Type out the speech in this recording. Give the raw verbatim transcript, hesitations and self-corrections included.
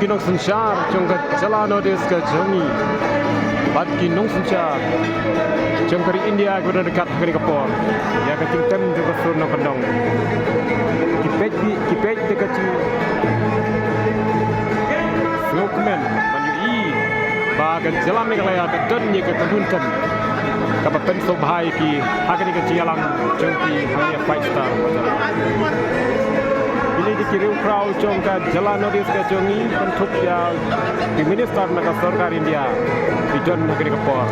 Ki nongsynshar jong ka jylla North East ka jong ngi bad ki nongsynshar jong ka ri India kiba don ryngkat ha kane ka por ïa ka jingtem jong ka sur nongkyndong. Ki peit, ki peit da ka jingsngewkmen ban ïohi ba ka jylla Meghalaya ka don ïa ka kynhun tem kaba pynsngewbha ïa ki ha kane ka jingïalang jong ki hangne ha Five Star Hotel. Kine dei ki riewkhraw jong ka jylla North East ka jong ngi, kynthup ïa ki minister na ka sorkar India ki don ha kane ka por.